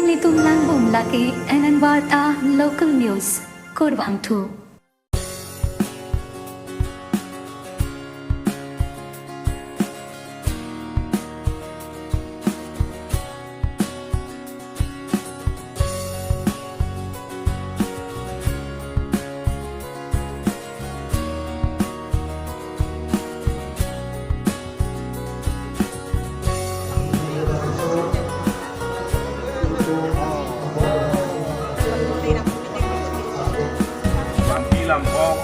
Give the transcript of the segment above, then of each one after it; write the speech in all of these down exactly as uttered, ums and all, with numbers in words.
Nelitum nangbom lake N N Warta Local News, Kurvangthu. Bangpi lamkok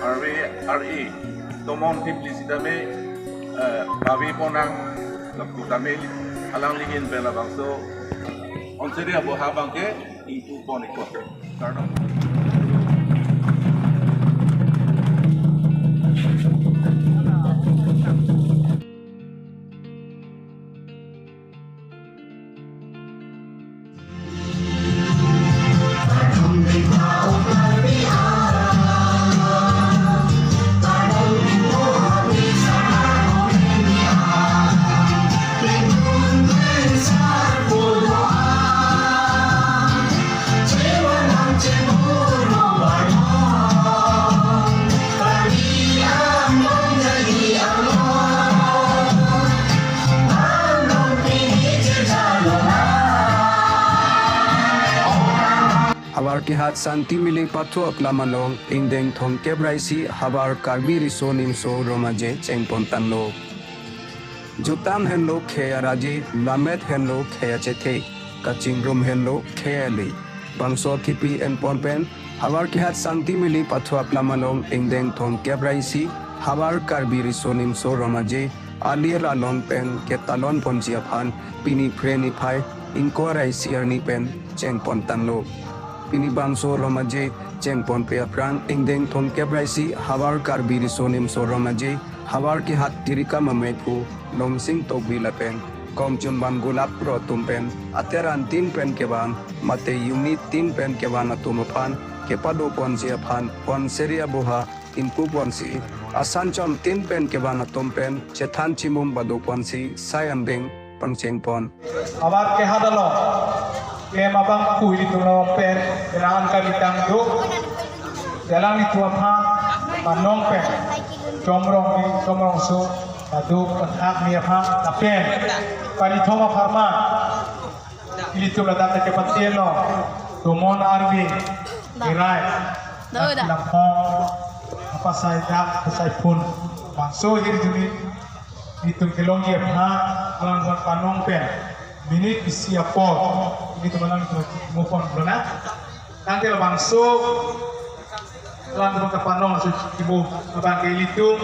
arve ar-e tomon thip isi tame, eh, pavi ponang lapu tame alangli ahin pen labangso Honseri aboha abangke ingpu pon ikpo. Kardom. Havar kehat Shanti Mili pathu aklam along ingdeng thomkep ra isi Havar Karbi Riso Nimso Rong Aje chengpon tanglo. Jutang henlo khei araje, lammet henlo khei achethe, kachingrum henlo khei ale. Bangso kipi enpon pen Havar kehat Shanti Mili pathu aklam along ingdeng thomkep ra isi Havar Karbi Riso Nimso Rong Aje alir along pen ketalon ponji aphan pini Phre niphai ingkoi ra isi arni pen chengpon tanglo. Pini bangso Rong Aje chengponpe aphrang ingdeng thomkep ra isi Havar Karbi Riso Nimso Rong Aje Havar kehat Tirika Mamephu, Longsing Tokbi lapen Komchunbam Gulap Kro atum pen ateran tin pen kevan mate unit tin pen kevan atum aphan kepado ponji aphan Honseri aboha ingpu ponsi asanchom tin pen kevan atum pen chethan chimum pado ponsi sai andeng pangchengpon. Havar kehat along klem abang pu ilitum along pen keran kami tang do. Jalan itu aphan panong pen chomrong ni chomrong so padu pathak ni aphan lapen panithom apharman ilitum ladak kepatelo tomon arve irai Dak lamphong apasai dak pasai phun bangso hirjume ilitum kelongji aphan alang aphan panong pen minute isi apor ilitum alang ilitum move on lona. Tangte labangso alang aphan kapanong aso chimo abangke ilitum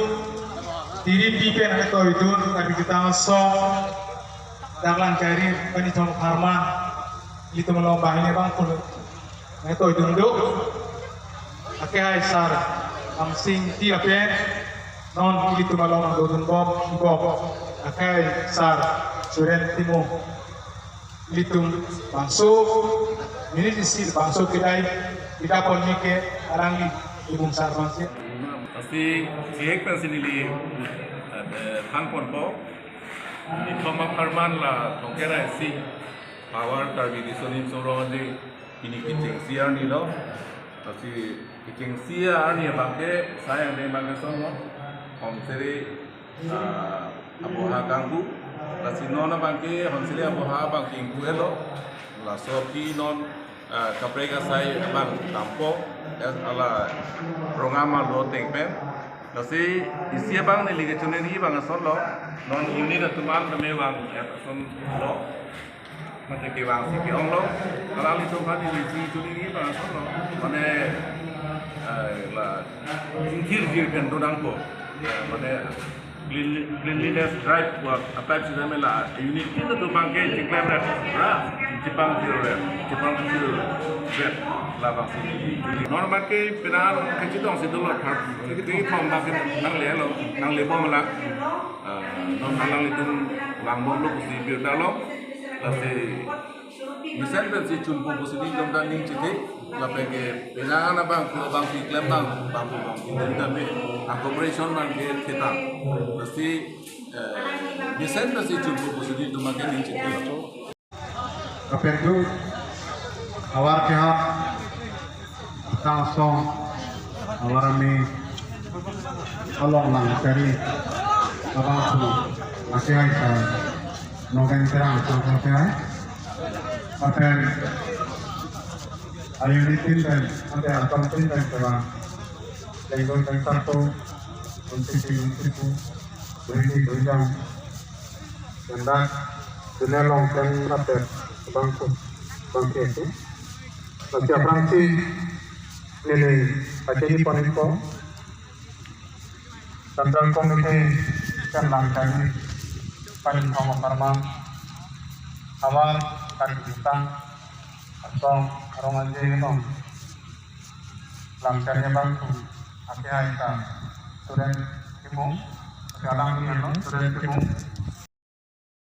tiripi pen hetoidun tapi kita ngasong dak lang kairin panithom apharman ilitum along banghini abang pulo. Nangtoidun do. Akhai sar Amsing Ingti lapen non ilitum along nangdodun bom, bom. Akhai sar Suren Timung. Ilitum bangso minute isi bangso kedai kita pon ni ke alangli Timung sar bangsi. Pasti siek pensi neli, eh, than ponpo. Nithom apharman la thomkep ra isi Havar Karbi Riso Nimso Rong Aje pini kechengsi arni lo. Lasi kechengsi arni abangke sai andeng abangke sonlo. Honseri, ah, aboha kangpu. Lasi non abangke Honseri aboha abangke ingpu helo. Laso aphi non, ah, kaprek asai abang dampo. Es ala program alo ateng pen. Lasi isi abang neli kechoningri abang asonlo. Non unit atum an tame vang et asonlo. Mate kevangsi ke-onglo. Alanglitum aphan neli si choningri abang asonlo. Mane, eh, la, ingjir jir pen donangpo. Eh, mane, cleanli-, cleanliness drive pu a-type si tame la unit tin atum abangke chiklemret. Chipangthirret. Chipangthirret. Labangsi neli choningri. Non abangke penang kachetongsi dolo. Thar, kethom abangke nanglelo. Nanglebom la. Ah, non alanglitum vangbomlo pusi birta lo. Lasi mesen pensi chunpo pusi nelitum ta ning chethe. Lapen ke penang abang pu abangsi klem abang bang pu bang pu tame a-cooperation abangke thetang. Lasi, eh, mesen pensi chunpo pusi nelitum abangke ning chethe. Lapen tu avar kehat atang asong avar arni along Langchari abangphu akehai ta Nongen Terang asong akehai. Lapen ayo nitin pen ante atong tin pen kevang lengdon pen sarto unsi pi unsi pu beridi berjang. Kendak dunia long pen lapen abangphu abangke tu. Lasi aphrangsi neli pachini pon-ikpo. Central Committee pen Langchari Panithong Aparman, avar kali jutang asong arong anje along Langchari abangphu akehai ta Suren Timung, kalang ni ano Suren Timung.